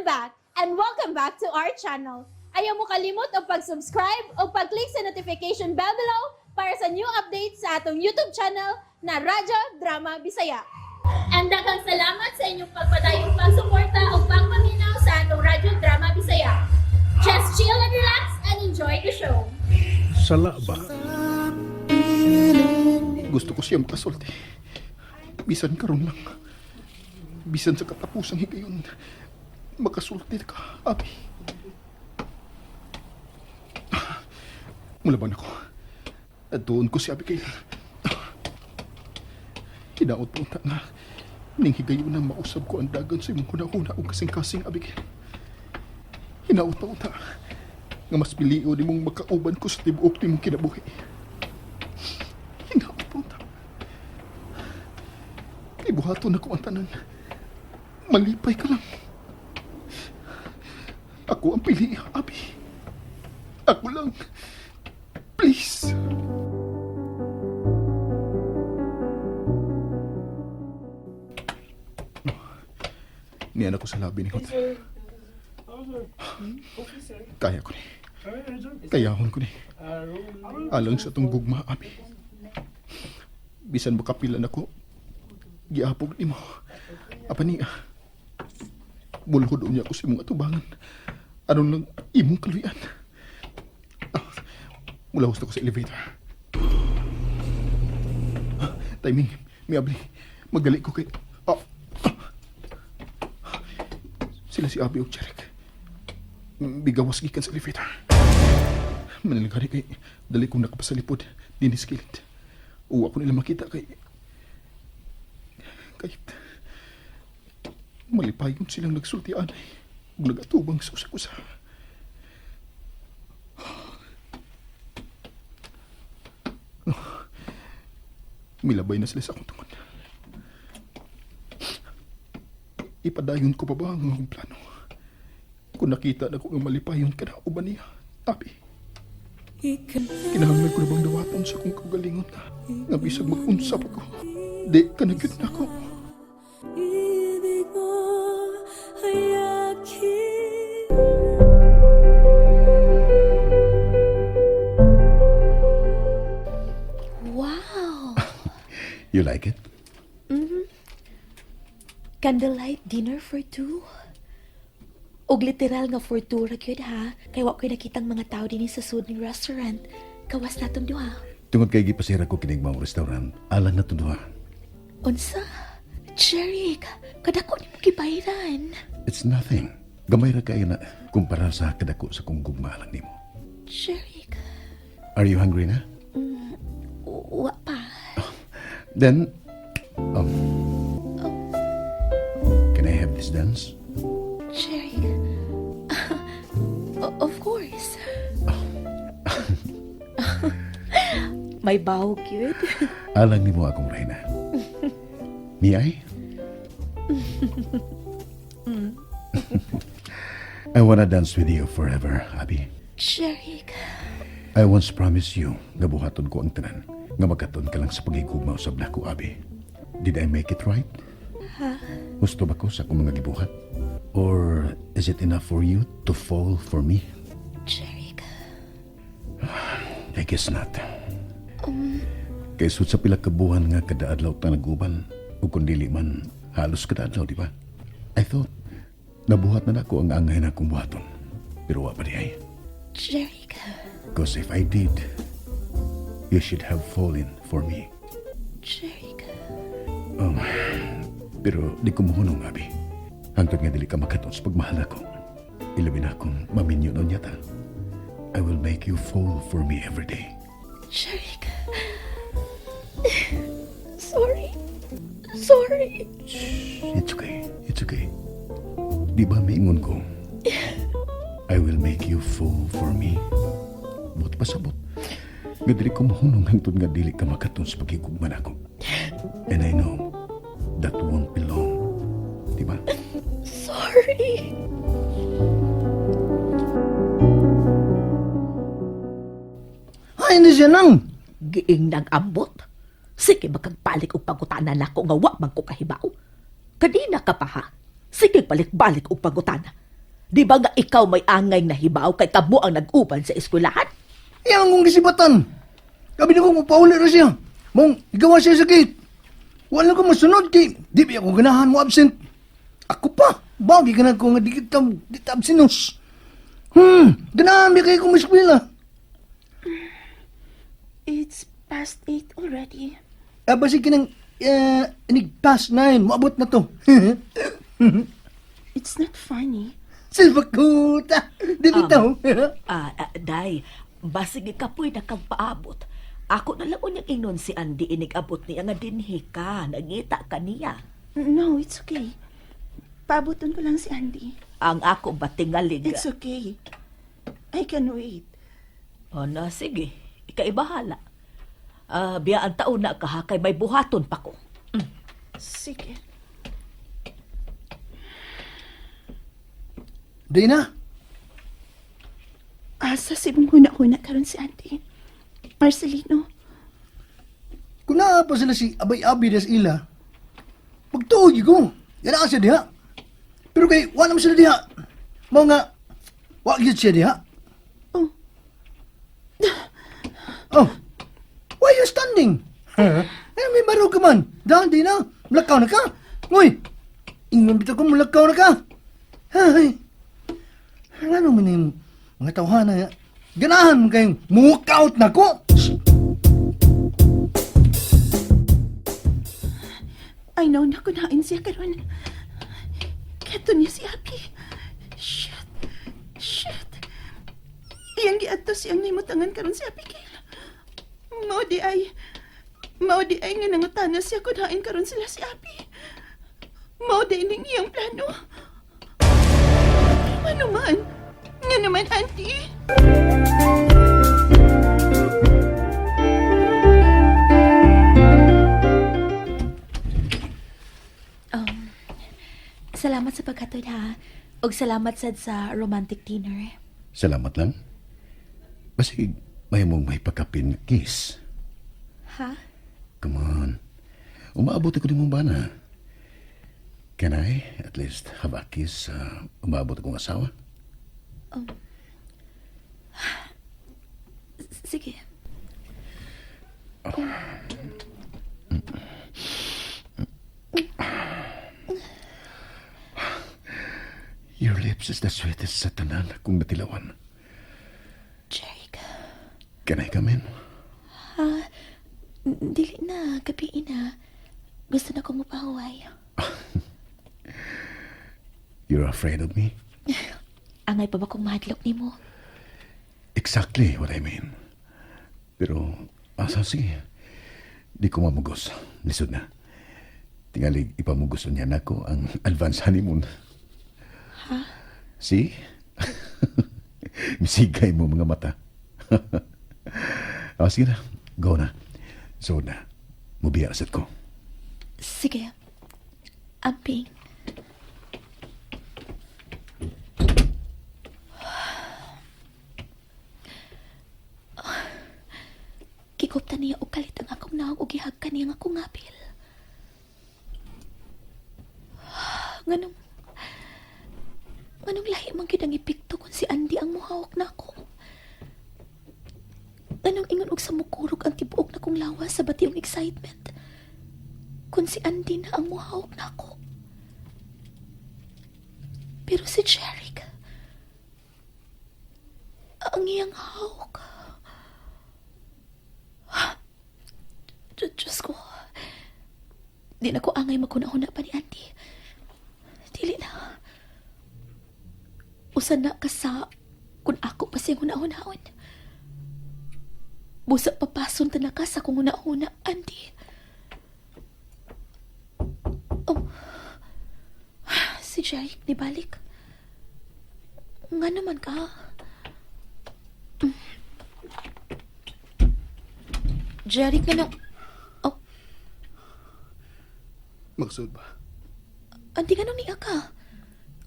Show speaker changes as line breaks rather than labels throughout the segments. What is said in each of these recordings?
I'm back and welcome back to our channel. Ayaw mo kalimot og pag-subscribe o pag-click sa notification bell below para sa new updates sa atong YouTube channel na Radyo Drama Bisaya. And daghang salamat sa inyong pagpadayong pagsuporta o pagpaminaw sa atong Radyo Drama Bisaya. Just chill and relax and enjoy the show.
Sala ba?
Gusto ko siya makasulti. Bisan karon lang. Bisan sa katapusang higayon. Makasulti ka, Abi. Mulaban ako. At doon ko si Abigail. Hinaot po ta nga. Ning higayon na mausab ko ang dagan sa imong hunahuna o kasing-kasing, Abigail. Hinaot pa unta nga mas pilion nimong makauban ko sa tibuok nimong kinabuhi. Hinaot pa unta. Ibuhaton ako ang tanan. Malipay ka lang. Ako ang pili, Abi. Ako lang. Please. Niyan ako sa labi ni Hotel. Kaya ko ni. Kayahon ko ni. Alang sa tong gugma, Abi. Bisan makapilan ako, giapog nimo. Apa niya? Bulhod unya ko sa imong atubangan. Aron lang imong kaluyan. Ah, mulahos na ko sa elevator. Ah, timing, miabli. Magdali ko kay... Ah, ah. Sila si Abi og Jeric. Bigawas gikan sa elevator. Manilgari kay dali kong nakapasalipod dinis kilid. Uwa ko nila makita kay kahit malipayon silang nagsultian ay ug nagatubang sa usa-usa. Milabay na sila sa akong tungod. Ipadayon ko pa ba ang akong plano? Kung nakita na ko nga malipayon ka na uban niya, Abi. Kinahanglan ko na bang dawaton sa akong kaugalingon nga nga bisag mag-unsap ako. Di ka na gyud nako.
Ibig mo ay akin.
Wow!
You like it?
Candlelight dinner for two? Og literal nga for two ra gyud ha. Kay wa ko'y nakitang mga tao dinhi sa sud ning restaurant. Kawas natong duha.
Tungod kay gipasira ko kining maong restaurant, alang na duha.
Unsa? Jeric, kadako nimo gibayran.
It's nothing. Gamay ra kaayo na kumpara sa kadako sa kong gugma alang nimo.
Jeric,
Are you hungry na?
wa pa.
Then, can I have this dance?
Jeric. Of course. May bawo gyud.
Alang nimo akong reyna. May I? I wanna dance with you forever, Abby.
Jeric.
I once promised you nga buhaton ko ang tanan nga magkaton ka lang sa pagigugma usab nako, Abby. Did I make it right? Gusto ba ko sa akong mga gibuhat? Or is it enough for you to fall for me?
Jeric.
I guess not. Kay sud sa pila ka buwan nga kada adlaw ta nag-uban ug kun dili man halos kada adlaw, di ba? I thought nabuhat na nako ang angay na akong buhaton. Pero wa pa diay.
Jeric.
Because if I did, you should have fallen for me.
Jeric.
Pero di ko mohunong, Abi. Hangtod nga dili ka makaton sa pagmahal nako. Ilabi na akong maminyo na niya ta. I will make you fall for me every day.
Jeric. Sorry. Sorry.
It's okay. It's okay. Di ba miingon ko? I will make you fall for me. Buot pasabot nga dili ko mahunong hangtod nga dili ka makaton sa pagigugma nako. And I know that won't be long. Di ba?
Sorry.
Ay, hindi siya nang.
Giing nag-ambot. Sige makagpalik og pangutana nako nga wa man ko kahibaw. Kanina ka pa ha. Sige balik-balik og pangutana. Di ba nga ikaw may angay nahibaw kay kamo ang nag-uban sa eskwelahan?
Iyan akong gisibatan. Kabi na ko mapauli ra siya. Mong, igawa siya sa gate. Wala ko masunod kay di ba ako ganahan mo absent. Ako pa, bagi ka na ko nga di kita di ta absenos. Ganahan ba kayo kong eskwela?
It's past 8 already.
Ah, basig ka ng, inig past 9, moabot na to.
It's not funny.
Silbakuta, di bitaw.
Day, basig ikapoy na kang paabot. Ako na lang unyang ingnon si Andy inig-abot niya nga dinhi ka, nangita ka niya.
No, it's okay. Paaboton ko lang si Andy.
Ang ako ba tingalig?
It's okay. I can wait.
O na, sige. Ika'y bahala. Biya ang taon na ka ha, kay may buhaton pa ko.
Sige.
Di na.
Asa si mong huna-huna karon si Andy. Marcelino,
Kung naa pa sila si Abay-Abi des ila, pagtuog ko, yan siya diha. Pero kay, wala naman sila diha. Mao nga, wa gyud siya diha.
Oh.
Oh, why you standing? Eh, may baro ka man. Daan, di na. Mulakaw na ka. Uy, ingon bitaw ko, mulakaw na ka. Ay, ano man yung mga tawhana ya? Ganahan mo kayong walk out na ko.
I know na kunain siya karon. Keto niya si Abby. Shit. Shit. Iyang giadto siyang nimutangan karon si Abigail. Mao di ay. Mao di ay nga nangutana siya kunain karon sila si Abby. Mao di ning iyang plano. Ano man? Nga naman, auntie.
Salamat sa paghatod ha. Og salamat sad sa romantic dinner.
Salamat lang. Basig, may mong may pagkapin kiss.
Ha?
Come on. Umaabot ako din mong bana. Can I at least have a kiss sa umaabot akong asawa?
Sige.
Your lips is the sweetest sa tanan akong natilawan.
Jake.
Can I come in?
Dili na, gabi na. Gusto na ko mapahuway.
You're afraid of me?
Angay pa ba kong mahadlok nimo?
Exactly what I mean. Pero, asa sige. Di ko mamugos. Lisod na. Tingali, ipamugos niya nako ang advance honeymoon. Ha? See? Misigay mo mga mata. Ah, sige na. Go na. So na. Mubiya sad ko.
Sige. Amping. Gikupta niya og kalit ang akong naong og gihag niya ang akong ngapil. Nganong nganong lahi man gyud ang epekto kung si Andy ang muhawak nako. Nganong ingon og sa mukurog ang tibuok na kong lawas sa bationg excitement kung si Andy na ang muhawak nako. Pero si Jeric, ang iyang hawak. Diyos ko, di na ko angay magkunahuna pa ni Andy. Dili na. Usa na ka sa kung ako pa siyang hunahunahon. Busa papason ta na ka sa kung hunahuna, Andy. Oh. Si Jeric, nibalik. Nga naman ka. Jeric, nga nang... Oh,
Magsud ba?
andi nga nang niya ka.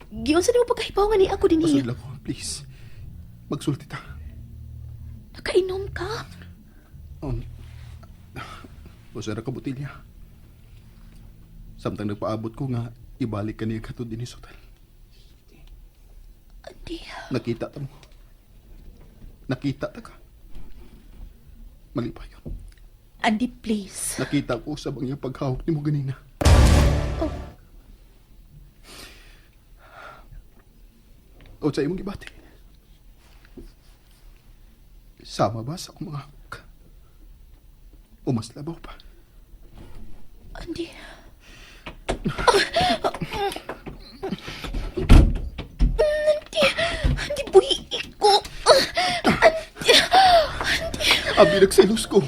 Giyon sa nimo pagkahibaw nga niya ako din
Pasud
niya.
lang ko, please. Magsulti ta.
Nakainom ka.
Usa ra ka botelya. Samtang nagpaabot ko nga ibalik ka niya katod dinhi sa hotel.
Andy,
Nakita ta mo. Nakita ta ka. Malipayon.
Andy, please.
Nakita ko sa bang iyang paghawak nimo ganina.
Oh.
O sa imong gibati. Sama ba sa akong mga hawak? O mas labaw pa?
Andy. Andy, Andy, buhi ko. Andy, Andy.
Abi, nagselos ko.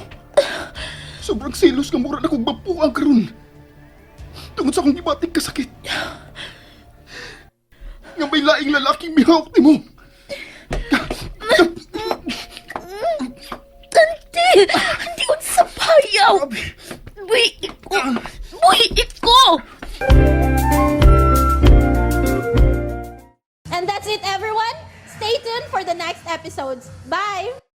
Sobrang selos nga mura na kong bapuang karon. Tungod sa akong gibating kasakit. Nga may laing lalaking mihawak nimo.
Andy, Andy, unsa payaw. Buhi ko. Buhi ko.
And that's it, everyone. Stay tuned for the next episodes. Bye!